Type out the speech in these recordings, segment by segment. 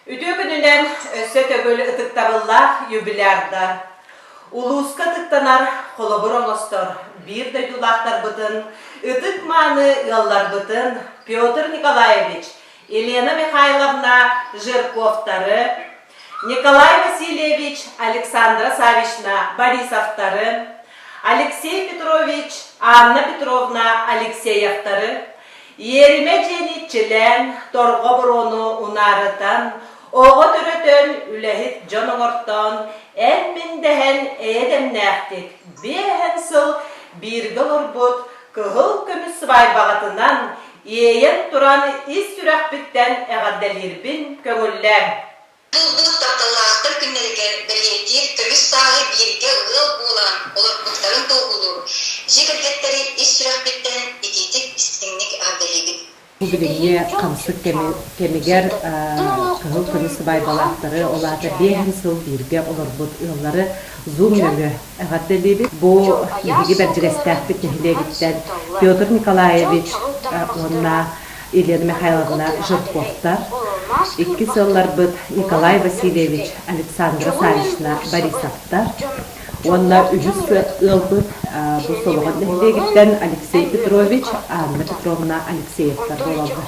Үтүө күнүнэн өссө төгүл ытыктабыллаах юбилярдар, улууска ытыктанар холобур оҥостор биир дойдулаахтарбытын, ытык-мааны ыалларбытын Петр Николаевич, Елена Михайловна Жирковтары, Николай Васильевич, Александра Савична Борисовтары, Алексей Петрович, Анна Петровна Алексеевтары, Иэримэ дьиэни иччилээн, торҕо буруону унаарытан, оҕо төрөтөн, үлэһит дьон оҥортоон, эн-мин дэһэн эйэ дэмнээхтик биэһэн сыл бииргэ олорбут кыһыл көмүс сыбаайбаҕытынан иэйэн туран ис сүрэхпиттэн эҕэрдэлиирбин көҥүллээҥ. Булбут тапталлаахтар күннэригэр бэлиэтиир көмүс сааһы бииргэ ыал буолан олорбуттарын туоһулуур дьиэ кэргэттэри ис сүрэхпиттэн итиитик истиҥник эҕэрдэлиибит. Бу билиҥҥи хамсык кэмигэр кыһыл көмүс сыбаайбалаахтары, ол аата биэһин сыл бииргэ олорбут ыаллары Zoom нөҥүө эҕэрдэлиибит. Бу биһиги Бэрдьигэстээхпит нэһилиэгиттэн Петр Николаевич уонна Елена Михайловна Жирковтар, икки сылларбыт Николай Васильевич, Александра Савична Борисовтар уонна үһүс ыалбыт бу Солоҕон нэһилиэгиттэн Алексей Петрович, Анна Петровна Алексеевтар буолаллар.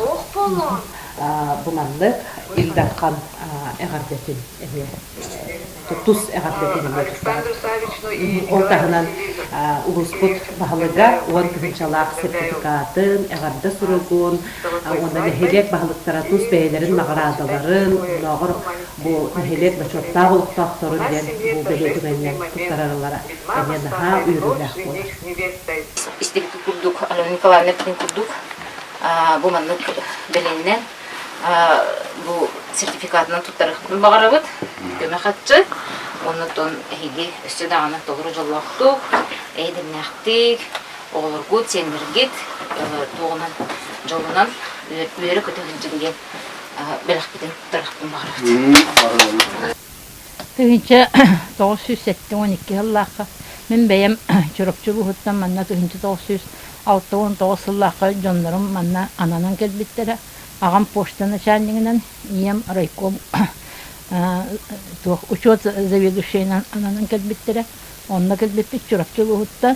Бу маннык Ил Дархан эҕэрдэтин эмиэ тус эҕэрдэтин эмиэ туттарар. Ол таһынан улууспут баһылыга 10 тыһыынчалаах сертификатын, эҕэрдэ суругун уонна нэһилиэк баһылыктара тус бэйэлэрин наҕараадаларын, оннооҕор бу нэһилиэк бочуоттаах олохтоохторун диэн бу бэлиэ түгэнинэн туттарарылара эмиэ наһаа үөрүүлээх буолар. Истибит курдук, Алена Николаевна эппитин курдук, бу маннык бэлиэннэн бу сертификатынан туттарыахпытын баҕарабыт, көмө харчы. Оннуттан эһиги өссө даҕаны толору дьоллоохтук, эйэ-дэмнээхтик, оҕолоргут, сиэннэргит туоҕунан дьолунан үөрэ-көтө сылдьыҥ диэн бэлэхпитин туттарыахпытын баҕарабыт. 1972 сыллаахха мин бэйэм Чурапчы улууһуттан манна 1969 сыллаахха дьоннорум манна ананан кэлбиттэрэ. Аҕам почта начальнигынан, ийэм райком туох учет заведующайынан ананан кэлбиттэрэ. Онно кэлбиппит Чурапчы улууһуттан.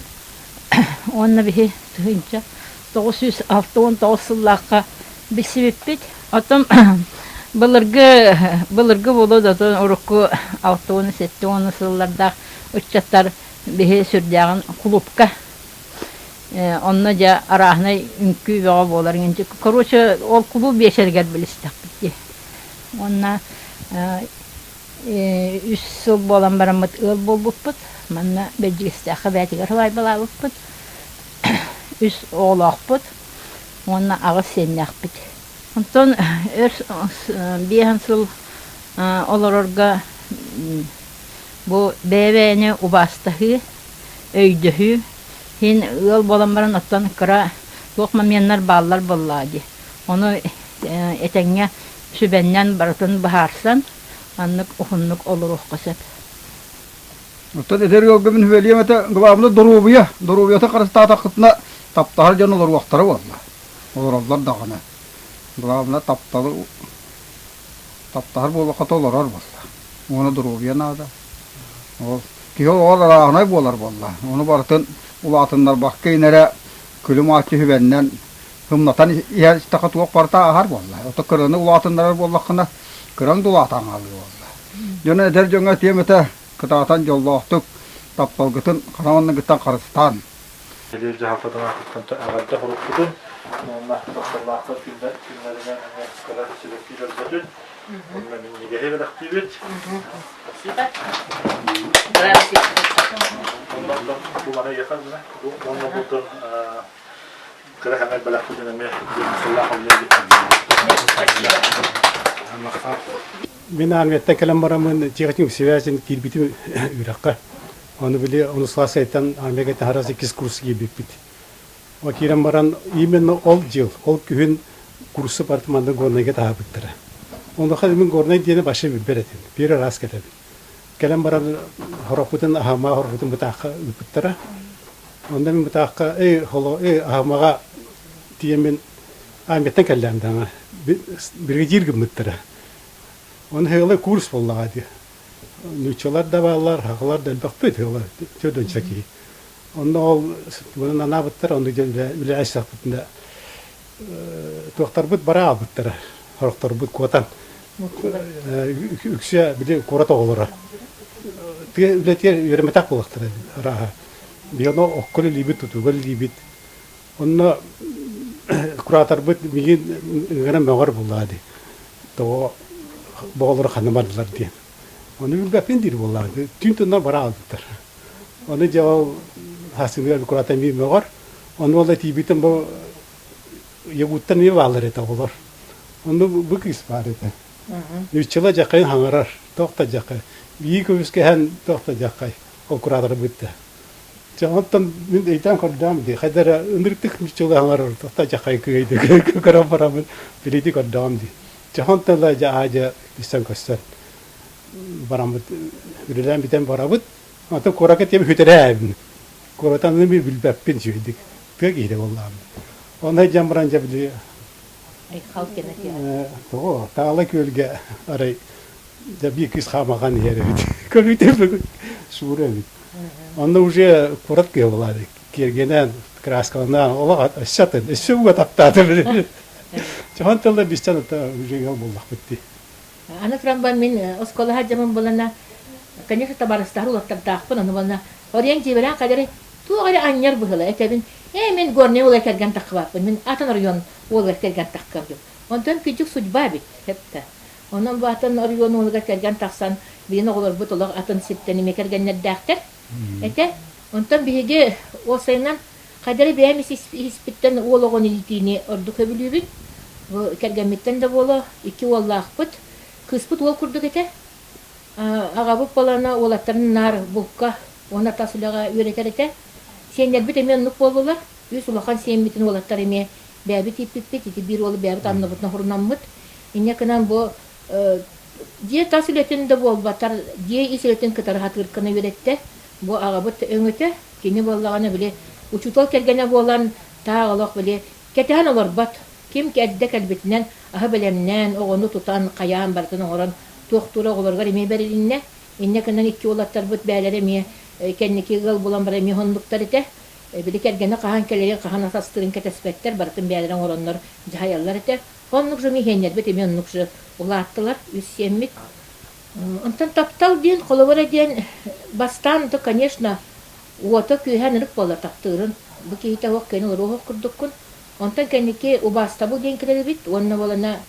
Уонна биһи 1969 сыллаахха билсибиппит. Оттон былыргы былыргы буолуо да урукку 60-70 сыллардаах ыччаттар биһи сүрдээҕин кулуупка онно дьэ арааһынай үҥкүү бөҕө буолар. Короче, ол кулууп биэчэригэр билистэхпит дии. Уонна үс сыл буолан бараммыт ыал буолбуппут. Манна Бэрдьигэстээххэ бэйэтигэр сыбаайбалаабыппыт. Үс оҕолоохпут уонна аҕыс сиэннээхпит. Онтон өр биэһэн сыл олорорго бу бэйэ-бэйэни убаастаһыы, өйдөһүү иһин ыал буолан баран оттон кыра туох моменнар бааллар буоллаҕа дии. Ону этэҥҥэ сүбэннэн барытын быһаарсан маннык уһуннук олоруохха сөп. Оттон эдэр ыалга мин сүбэлиэм этэ, главное доруобуйа. Доруобуйата харыстаатаххытына таптаһар дьон олоруохтара буолла. Олороллор даҕаны. Главное тапталы таптаһар буоллахха олорор буолла. Уонна доруобуйа наада. Ол киһи олоҕор арааһынай буолар буолла. Ону барытын улаатыннарбакка инэрэ күлүм ааччы сүбэннэн ымнатан иһэр истэххэ туох барыта ааһар буолла. Ото кыраны улаатыннарар буоллаххына кыраҥ да улаатан хаалыы буолла. Дьоно эдэр дьоҥҥо этиэм этэ кытаатан дьоллоохтук тапталгытын хара манныгыттан харыстаан. Элиэр дьаһалтатын аатыттан эҕэрдэ сурукпутун уонна тапталлаахтар күннэринэн эмиэ кыра сибэкки дьөрбөтүн уонна минньигэһи бэлэхтиибит. Бу маны ыйахан уонна бутун кыра кэмэр бэлэхпитин эмиэ сыллаах Мин армияттан кэлэн бараммын техник связин киирбитим үрэххэ. Ону били онус классайтан армияга таһарас иккис курс киирбиппит. О киирэн баран именно ол дьыл, ол күһүн курсы барытманды Горнайга таһаабыттара. Онуоха мин Горнай диэни вообще билбэт этим. Первый раз кэлэбин. Кэлэн баран хорохпутун аһама хорохпутун бытаахха ыыппыттара. Онно мин бытаахха эй холо эй аһамаҕа тиийэммин армияттан кэллэм даҕаны бригадир гыммыттара. Оны хыылы курс буоллаҕа дии. Нууччалар да бааллар, сахалар да элбэхпит хыылы төрдүнчэ киһи. Онно ол мунан анаабыттар, онно дьэ үлэ сахпытында туохтарбыт бара аалбыттара, сорохторбут куотан. Үксэ били куорат оҕолоро. Тыа үлэтигэр үөрэммэтэх буолуохтара арааһа. Биһиги окко үлэлиибит, тутууга үлэлиибит. Онно кураторбыт миигин ыҥыран мөҕөр буоллаҕа дии. Тоҕо бу оҕолору ханна бардылар диэн. Ону билбэппин диир буоллаҕа. Түүн туннар бара аалбыттар. Ону дьэ ол хасыныгар куратор миин мөҕөр. Ону ол этиибитин бу Якуттан эмиэ бааллар этэ оҕолор. Онно бу кыыс баар этэ. Нууччала дьахайын хаҥарар, туох да дьахай. Бии көмүскэһэн туох да дьахай. Ол кураторы бытта. Дьэ онтон мин өйдөөн көрдөҕүм дии. Хайда эрэ ынырыктык нууччалыы хаҥарар, туох да дьахай кыайды көрөн бараммын билиити көрдөҕүм дии. Дьэ онтон ыла дьэ аа-дьэ истэн көстөн бараммыт үлэлээн бүтэн барабыт. Онтон куоракка тиийэн бүтэрээбин. Куоратан мин билбэппин үчүгэйдик. Тыа киһитэ буоллаҕым. Онно дьэн баран дьэ били Айхал кэнэтиэ. Тоҕо Таала күөлгэ арай дьэ биир кыыс хаамахан иһэр эбит. Көрүүтэ суура эбит. Онно уже куорат кыыһа буолаары киэргэнэн, краскаланан, олох өссө атын, өссө уга таптаатым. Чохон тылла бистэн ата уже ыал буоллахпыт дии. Аны туран ба мин оскуолаһа дьамын булана, конечно, табаарыстаһар улаттардаахпын, ону буолна Ориен дьиэбэлээн кэлэри туох эрэ анньар быһыла этэбин, ээ мин Горнай уола кэргэн таххыбаппын, мин атын оройуон уолугар кэргэн таххыам диэн. Онтон кырдьык судьба эбит, хэптэ. Онон бу атын оройуон уолугар кэргэн тахсан, билин оҕолорбут олох атын сиртэн эмиэ кэргэннэрдээхтэр этэ. Онтон биһиги уопсайынан хайда эрэ бэйэм иһиспиттэн уол оҕону иитиини ордук сөбүлүүбүн. Бу кэргэммиттэн да буолуо, икки уоллаахпыт. Кыыспыт уол курдук этэ. Аҕабыт буолана уолаттарын наар булка уонна тас үлэҕэ үөрэтэр этэ. Сиэннэрбит эмиэ оннук буоллулар. Үс улахан сиэммитин уолаттар эмиэ бэйэбит ииппиппит, ити биир уолу бэйэбит анныбытынан хурунаммыт. Инньэ гынан бу дьиэ тас үлэтин да буолбатар, дьиэ ис үлэтин кытары сатыыр гына үөрэттэ. Бу аҕабыт өҥөтө, кини буоллаҕына били учуутал кэргэнэ буолан таах олох били кэтэһэн олорбот. Ким эрдэ кэлбитинэн аһы бэлэмнээн, оҕону тутан, хайаан барытын оҥорон туохтуура оҕолоругар эмиэ бэрилиннэ. Инньэ гынан икки уолаттарбыт бээлэрэ эмиэ кэнники ыал буолан баран эмиэ оннуктар этэ. Били кэргэнэ хаһан кэлэрин, хаһан ас астыырын кэтэспэттэр, барытын бээлэрэ оҥороннор дьаһайаллар этэ. Оннук же миһиэннэрбит эмиэ оннук же улааттылар, үс сиэммит. Онтон таптал диэн, холобура диэн, бастаан то, конечно, уота-күүһэ ынырык буолар таптыырын. Бу киһитэ оһох киэнэ олоруох курдуккун. Онтон кэнники убаастабыл диэн кэлэр эбит уонна буолана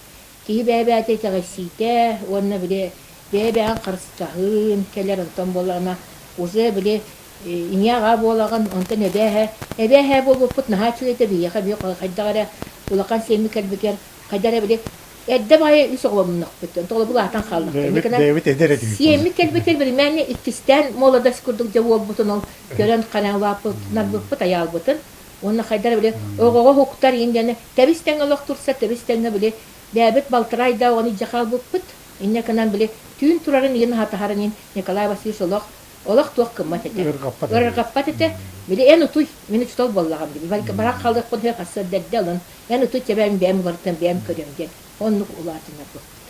киһи бэйэ-бэйэтэ итэҕэйсиитэ уонна били бэйэ-бэйэҕин харыстаһыын кэлэр онтон буоллаҕына уже били ийэ-аҕа буолаҕын онтон эбээ-эһээ эбээ-эһээ буолбуппут наһаа үчүгэй этэ биһиэхэ биһи хайдах эрэ улахан сиэммит кэлбитигэр хайдах эрэ били эрдэ баҕайы үс оҕоломмуннахпыт онтон олобул аатан хааллахпыт Бэйэбит эдэр этибит сиэммит кэлбитигэр биримээннэ иккистээн молодость курдук дьэ уолбутун ол көрөн хараҥалааппыт нарбыппыт айаалбытын Уонна хайдах били оҕоҕо уһуктар иин диэни тэбис тэҥҥэ олох турса тэбис тэҥҥэ били бэйэбит балтараа ыйдаах оҕону илдьэ хаалбыппыт. Инньэ гынан били түүн турарын иин аһатаһарын иин Николай Васильевич олох олох туох гыммат этэ. Ыарырҕаппат этэ. Били эн утуй, мин учуутал буоллаҕым дии. Баран хаалыахпын үһү сарсыарда эрдэ ылан эн утуй чэбээн бэйэм уларытан бэйэм көрүөм диэн оннук улаатыннарбыппыт.